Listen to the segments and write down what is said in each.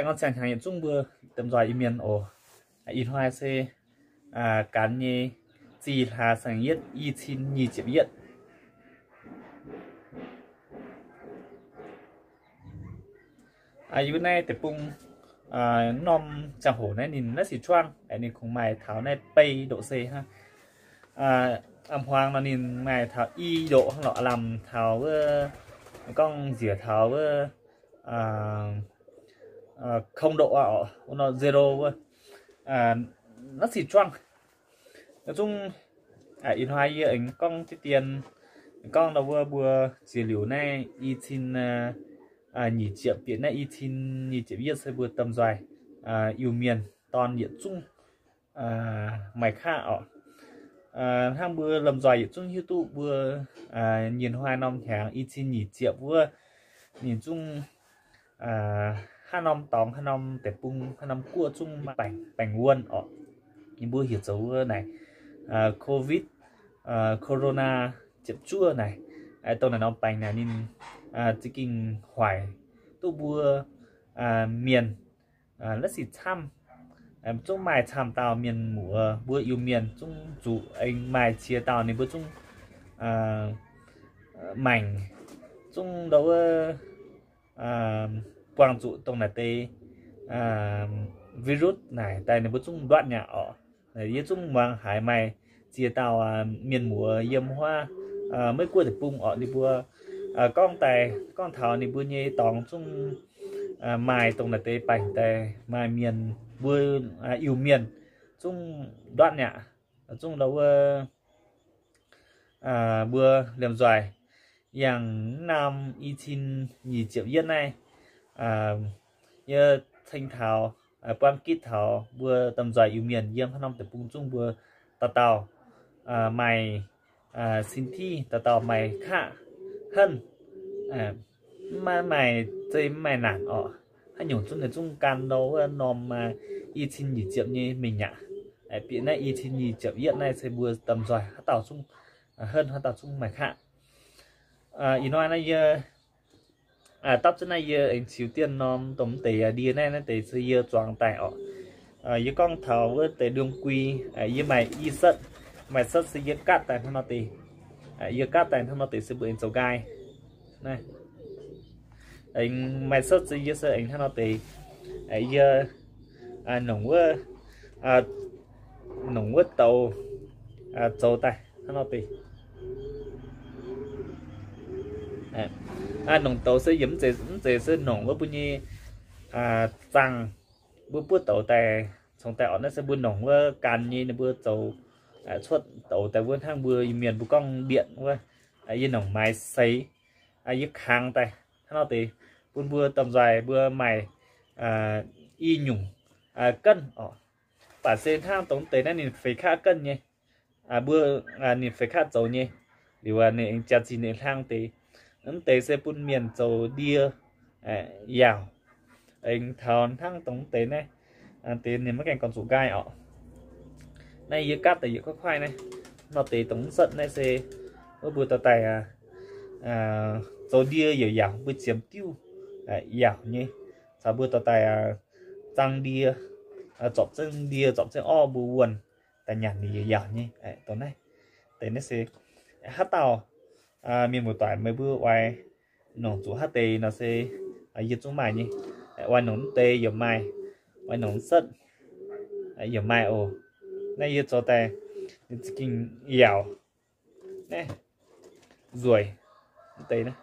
Aengx ziangh hnyangx yietc zungv mbuo domh nzoih Iu-Mienh oc. Ih hnoi se ganh nyei zih hlaax saeng-yietv i cin nyic ziepc yietv. Yie mbuo naaiv deic-bung norm ziangh hoc naaiv ninh naaiv sic juangv, ninh kungx maaih taux naaiv bei ndoqc se hnangv. A'hmuangx nor ninh maaih taux i ndoqc hnangv lorqc, lamh taux wuov, gorngv njiec taux wuov kong ndoqc aqv oc, wuov nor zero wuov, naaiv sic juangv. Zungv ih hnoi yie aengx gorngv diqv dien, gorngv ndau wuov mbuo ziex liuz naaiv i cin nyic ziepc bieqc naaiv i cin nyic ziepc yietv se mbuo domh nzoih Iu-Mienh dorn yietc zungv maaih qaqv oc. Hnangv mbuo lomh nzoih yietc zungv hiuv duqv mbuo nyei hnoi norm hnyangx i cin nyic ziepc wuov, ninh zungv hnangv norm dorngx, hnangv norm deic-bung, hnangv norm guoqv zungv baengc, baengc wuonh oc. Ninh mbuo heuc zoux wuov naaic covid, corona ziepc juov naaic. Dongh naaic norm baengc naaic ninh za'gengh hoic duqv mbuo mienh naaiv sic camv. Zungv maaih camv dauh mienh muoz, mbuo Iu-Mienh zungv zuqc aengx maaih ziex dauh ninh mbuo zungv maengc, zungv ndau wuov buangh zuqc dongh naaic deix virus naaic daaih ninh mbuo zungv nduatv nyaqc oc. Yie zungv muangx haiz maaih ziex dauh mienh muoz yiem huaav Meiv Guoqv deic-bung oc, ninh mbuo gorngv daaih, gorngv taux ninh mbuo nyei dorngx zungv maaih dongh naaic deix baengc daaih maaih mienh, mbuo Iu-Mienh zungv nduatv nyaqc, zungv ndau wuov mbuo liemh nzoih yangh naaiv norm i cin nyic ziepc yietv naaiv, yie ceng taux, buangv gitv taux mbuo domh nzoih Iu-Mienh yiem haaix norm deic-bung zungv mbuo dauh dauh maaih sin tiqv, dauh dauh maaih qaqv henv, maiv maaih zei, maiv maaih naanc oc. Haaix nyungc zungv ninh zungv gan ndau wuov norm i cin nyic ziepc nyei mingh aqv. Bieqc naaiv i cin nyic ziepc yietv naaiv se mbuo domh nzoih haaix dauh zungv henv, haaix dauh zungv maaih qaqv. Ih hnoi naaiv yie dapv zunv naaiv yie aengx ziux dienh norm dongh mv deix ndie naaiv, naaiv deix se yie zuangx daaih oc. Yie gorngv taux wuov deix đương quy, yie maaih i setv, maaih setv se yie gatv daaih hnangv nor deix. Yie gatv daaih hnangv nor deix se mbuo aengx zoux nqaai. Aengx maaih setv se yie se aengx hnangv nor deix, yie nongc wuov, nongc wuov douz zoux daaih hnangv nor deix. Nongc douz se yiem mv zeiz, mv zeiz se nongc wuov mbuo nyei zaangh, mbuo buov douz daaih, congx daaih orqc. Naaiv se mbuo nongc wuov gan nyei ninh mbuo zoux cuotv douz daaih wuov, hnangv mbuo Iu-Mienh mbuo gorngv điện wuov. Yie nongc maaiz seix, yie kangx daaih hnangv nor deix bun mbuo domh nzoih mbuo maaih i nyungc ganv oc. Mv baac se hnangv dongh deix naaiv ninh feix kaqv ganv nyei. Mbuo ninh feix kaqv zoux nyei, liuz ninh aengx jaax-zinh ninh hlang deix. Mv deix se bun mienh zoux ndie yaauc. Aengx taux hnangv dongh deix naaiv, deix ninh maiv gaengh gorngv zuqc nqaai orqc. Naaiv yie gatv daaih yietc kuaaiv kuaaiv naaiv, nor deix dongh mv setv naaiv se wuov mbuo dorh daaih zoux ndie yaac yaauc, mbuo ziemx diuv yaauc nyei, caux mbuo dorh daaih zaang ndie, zorpc zengv ndie, zorpc zengv orv mbuo wuonh daaih nyanc ninh yaac yaauc nyei. Dongh naaiv deix naaiv se haaix dauh mienh muoz-doic meih mbuo oix nongc zuqc haaix deix nor se yie zungv maaih nyei. Oix nongc mv deix yaac maaih, oix nongc mv setv yaac maaih oc. Naaiv yie zoux daaih ninh za'gengh yaauc, naaiv nzueic mv deix naaiv.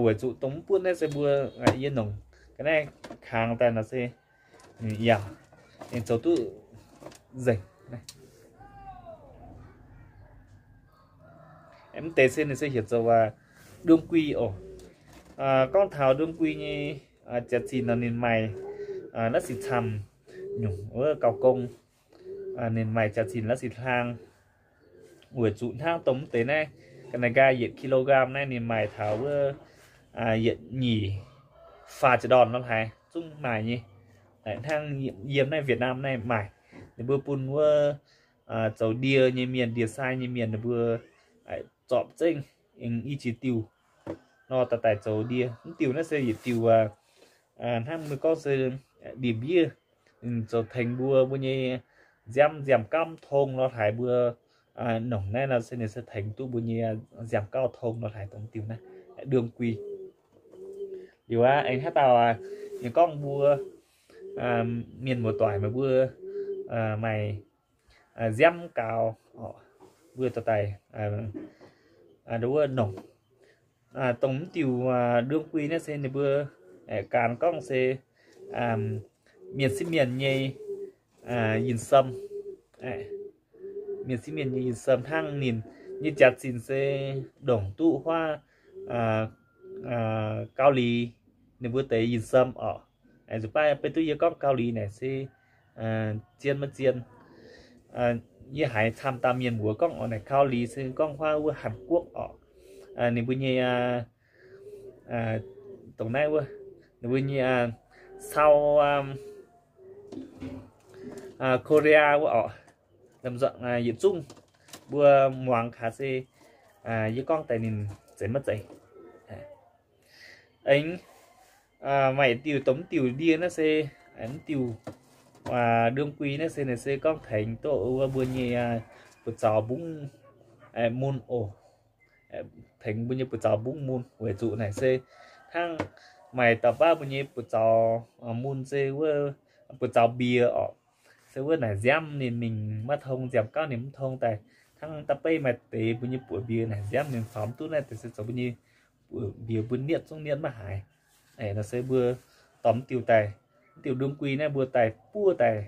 Weic zuqc dongh mv buonv naaiv se mbuo, yie nongc ga'naaiv kangx daaih nor se ninh yaauc, ninh zoux duqv nzengc. Mv deix se ninh se heuc zoux đương quy oc. Gorngv taux đương quy nyei jaax-zinh nor ninh maaih la'sic camv nyungc wuov gauh gong. Ninh maaih jaax-zinh la'sic hlang. Weic zuqc hnangv dongh mv deix naaiv, ga'naaiv nqaai yietc kilogram naaiv ninh maaih taux wuov yietc nyic faah jiex ndorn nor haaix zungv maaih nyei. Hnangv yiem naaiv Việt Nam naaiv maaih, ninh mbuo bun wuov zoux ndie nyei mienh, ndie-sai nyei mienh ninh mbuo zorpc zengv aengx i jiex diuh nor daaih daaih zoux ndie. Mv diuh naaiv se yietc diuh hnangv mbuo gorngv se ndie-mbiev, ninh zoux tengx mbuo, mbuo nyei nziaamv nziaamv-gauv mv tong lorz haaix mbuo nongc naaiv nor se ninh se tengx duqv mbuo nyei nziaamv-gauv tong lorz haaix dongh diuh naaiv, đương quy. Liuz aqv, aengx haaix dauh ninh gorngv mbuo mienh muoz-doic meih mbuo maaih nziaamv gaux, mbuo dorh daaih wuov nongc. Dongh mv diuh đương quy naaiv se ninh mbuo ganh gorngv se mienh sieqv mienh nyei yinh sâm. Mienh sieqv mienh nyei yinh sâm hnangv ninh nyei jaax-zinh se ndongc duqv huaav Gaux Liz ninh mbuo deix yinh sâm orqc. Nzunc baav beiv duqv yie gorngv Gaux Liz naaic se zien maiv zien. Yie haiz camv dauh mienh muoz gorngv orqc, naaic Gaux Liz se gorngv huaav wuov Hàn Quốc orqc. Ninh mbuo nyei dongh naaiv wuov, ninh mbuo nyei South Korea wuov orqc. Yietc zungv mbuo muangx gaax se yie gorngv daaih ninh zeiz maiv zeiz. Aengx maaih diuh dongh mv diuh ndie naaiv se mv diuh đương quy naaiv se ninh se gorngv tengx duqv wuov mbuo nyei buoz-zaux mbungv mun oc. Tengx mbuo nyei buoz-zaux mbungv mun weic zuqc naaic se hnangv maaih dauh baav mbuo nyei buoz-zaux mun se wuov buoz-zaux mbiex orqc. Se wuov naaic nziaamv ninh mingh maiv tong, nziaamv-gauv ninh mv tong daaih. Hnangv da'beiv maaih deix mbuo nyei buoz mbiex naaic nziaamv ninh faaux mv duqv naaiv deix se zoux mbuo nyei buoz mbiex mbuo nietv zungv nietv maiv haaix. Nor se mbuo dorh mv diuh daaih, mv diuh đương quy naaiv mbuo daaih buov daaih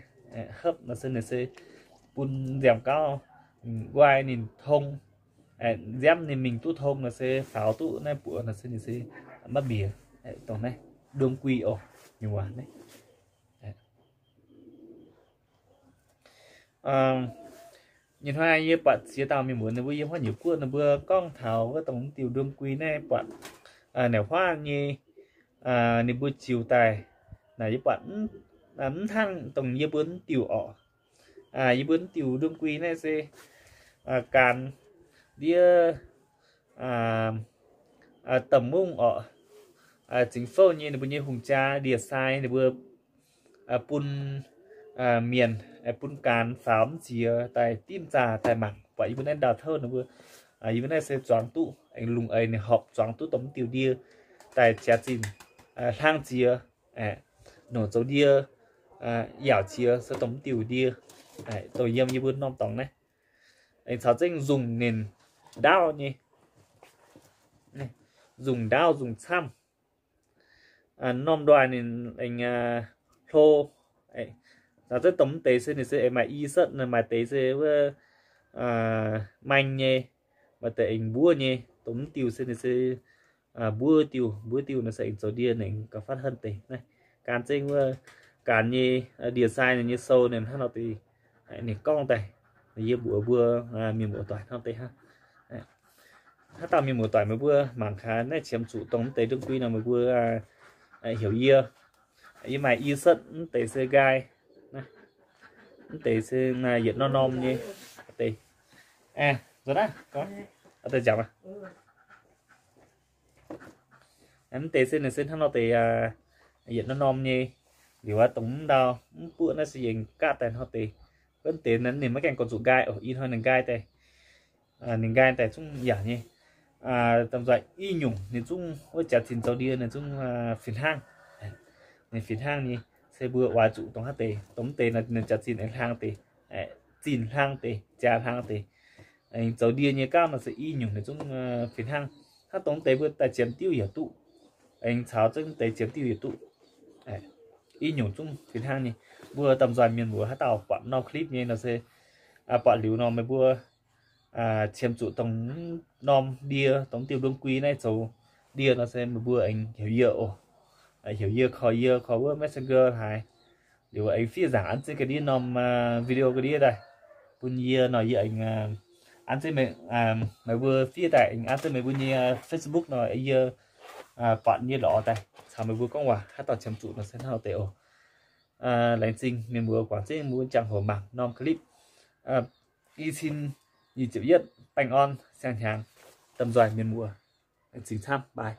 hopv nor se ninh se bun nziaamv-gauv nquaai ninh tong, nziaamv ninh mingh duqv tong nor se faaux duqv naaiv buoz nor se ninh se maiv mbiex. Dongh naaiv đương quy oc, nyungc waac naaiv. Nyei hnoi yie buatc ziex dauh mienh muoz ninh mbuo yiem huaav nyungc guoqv ninh mbuo gorngv taux wuov dongh mv diuh đương quy naaiv buatc naaic huaav nyei ninh mbuo ziux daaih naaic yie buatc mv hnangv dongh yie mbuo mv diuh orqc. Yie mbuo mv diuh đương quy naaiv se gaanx ndiev domh mungv orqc, zingx fouv nyei ninh mbuo nyei hungh jaa ndie-sai ninh mbuo bun mienh, bun gaanx faaux mv ziex daaih dimv zaah daaih mangc. Buatc yie mbuo naaiv ndau-touv ninh mbuo, yie mbuo naaiv se zuangx duqv aengx lungh eix ninh horpc zuangx duqv dongh mv diuh ndie daaih jaax zinh hlang ziex, nongc zoux ndie yaauc ziex se dongh mv diuh ndie, dongh yiem yie mbuo norm dorngx naaiv. Aengx caux zengv nzungh ninh ndaauv nyei, nzungh ndaauv nzungh camv, norm ndoih ninh aengx hlo. Caux zengv dongh mv deix se ninh se aengx maaih i setv, maaih deix se wuov maeng nyei, maaih deix aengx mbuov nyei. Dongh mv diuh se ninh se mbuov diuh, mbuov diuh nor se aengx zoux ndie ninh gauh fatv henv deix naaiv. Gaanx zengv wuov gaanx nyei ndie-sai ninh nyei sou ninh hnangv nor deix, ninh gorngv daaih, yie mbuox mbuo mienh muoz-doic hnangv deix hnangv. Haaix dauh mienh muoz-doic meih mbuo mangc gaax naaiv qiemx zuqc dongh mv deix đương quy nor meih mbuo heuc yie. Yie maaih i setv, mv deix se nqaai, mv deix se yietc norm-norm nyei deix. Nzuonx aqv, deix nziaauc aqv. Mv deix se ninh se hnangv nor deix, yietc norm-norm nyei. Liuz aqv, dongh mv ndau mv buoqv naaiv se yie aengx gaatv daaih hnangv deix. Wuov deix naaiv ninh maiv gaengh gorngv zuqc nqaai oc, ih hnoi ninh nqaai daaih. Ninh nqaai daaih zungv yaac nyei. Domh nzoih i nyungc ninh zungv wuov jaax zinh zoux ndie ninh zungv fih hnangv. Ninh fih hnangv nyei. Se mbuo oix zuqc dongh haaix deix, dongh mv deix nor ninh jaax zinh aengx hlang deix, zinh hlang deix, jaax hlang deix. Aengx zoux ndie nyei gauv nor se i nyungc ninh zungv fih hnangv. Hnangv dongh mv deix mbuo daaih ziemx diuv yaac duqv. Aengx caux zengv mv deix ziemx diuv yaac duqv. I nyungc zungv fih hnangv nyei. Mbuo domh nzoih mienh muoz haaix dauh buatc norm clip nyei nor se buatc liuz nor meih mbuo qiemx zuqc dongh norm ndie, dongh diuh đương quy naaiv zoux ndie nor se meih mbuo aengx heuc yie oc. Heuc yie, call yie, call wuov Messenger haaix. Liuz aengx fiev nzaangc an zengv ga'ndiev norm video ga'ndiev daaih bun yie nor yie aengx an zengv meih, meih mbuo fiev daaih aengx an zengv meih mbuo nyei Facebook nor yie buatc yie lorz daaih caux meih mbuo gorngv waac. Haaix dauh qiemx zuqc nor se hnangv deix oc. Laengz zingh mienh muoz guangc zengv mbuo jangx-hoc mangc norm clip. I cin nyic ziepc yietv baengh orn siang-hnyangx, domh nzoih mienh muoz, laengz zingh camv, bye.